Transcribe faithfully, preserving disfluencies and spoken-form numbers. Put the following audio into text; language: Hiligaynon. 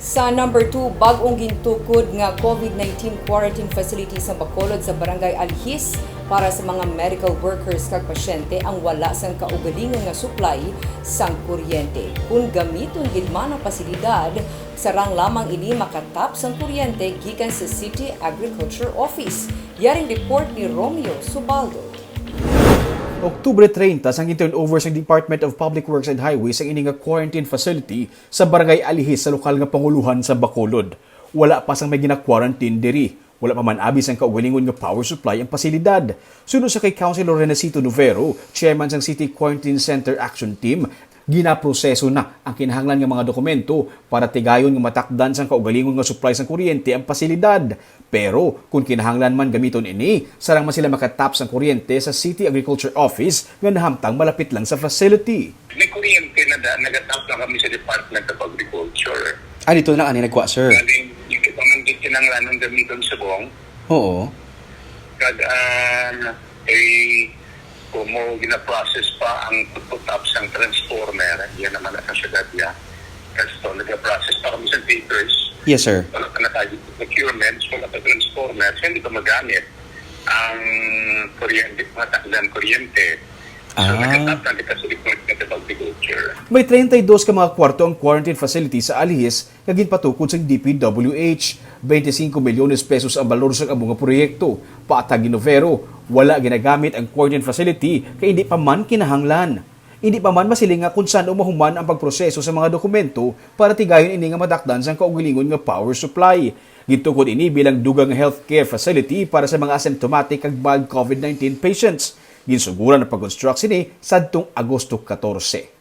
Sa number two, bag-ong gintukod nga COVID nineteen quarantine facility sa Bacolod sa Barangay Alihis para sa mga medical workers kag pasyente ang wala sang kaugalingon nga supply sang kuryente. Kung gamiton gid man ang pasilidad, sarang lamang ini makatap sang kuryente gikan sa City Agriculture Office. Yaring report ni Romeo Subaldo. Oktubre treinta sang gin-turnover sang Department of Public Works and Highways ang ini nga quarantine facility sa Barangay Alihis sa lokal nga panguluhan sa Bacolod. Wala pa sang may gina-quarantine diri. Wala pa man abi sang kaugalingon nga power supply ang pasilidad. Suno sa kay Councilor Renacito Novero, chairman sang City Quarantine Center Action Team, ginaproseso na ang kinahanglan nga mga dokumento para tigayon nga matakdan sang kaugalingon nga supply sang kuryente ang pasilidad. Pero kung kinahanglan man gamiton ini, sarang man sila makatap sang kuryente sa City Agriculture Office nga nahamtang malapit lang sa facility. May kuryente na da, nagatap na kami sa Department of Agriculture. Ah, dito lang ani nagkuha, sir. Galing, yung iba man din kinanglanon gamiton subong. Oo. Kag, ah, eh, kumo gina-process pa ang pagputap sang transformer. Yan naman ang syudad niya. Kasto, nag-process pa kami sa papers. Yes, sir. Wala pa na tayo procurements, wala pa transformer. So, hindi pa magamit ang kuryente, mga takdan kuryente. So, Ah. nagtatap na kita sa Department of Agriculture. May treinta y dos ka mga kwarto ang quarantine facility sa Alihis nga ginpatukod sang D P W H. Twenty-cinco milyones pesos ang balor sang amo nga proyekto. Patag ni Novero, wala ginagamit ang quarantine facility kay hindi pa man kinahanglan. Hindi pa man masiling nga kung san-o mahuman ang pagproseso sa mga dokumento para tigayon ini nga matakdan sang kaugalingon nga power supply. Gintukod ini bilang dugang nga healthcare facility para sa mga asymptomatic kag mild COVID nineteen patients. Ginsuguran ang pag-construct sini sadtong Agosto catorce.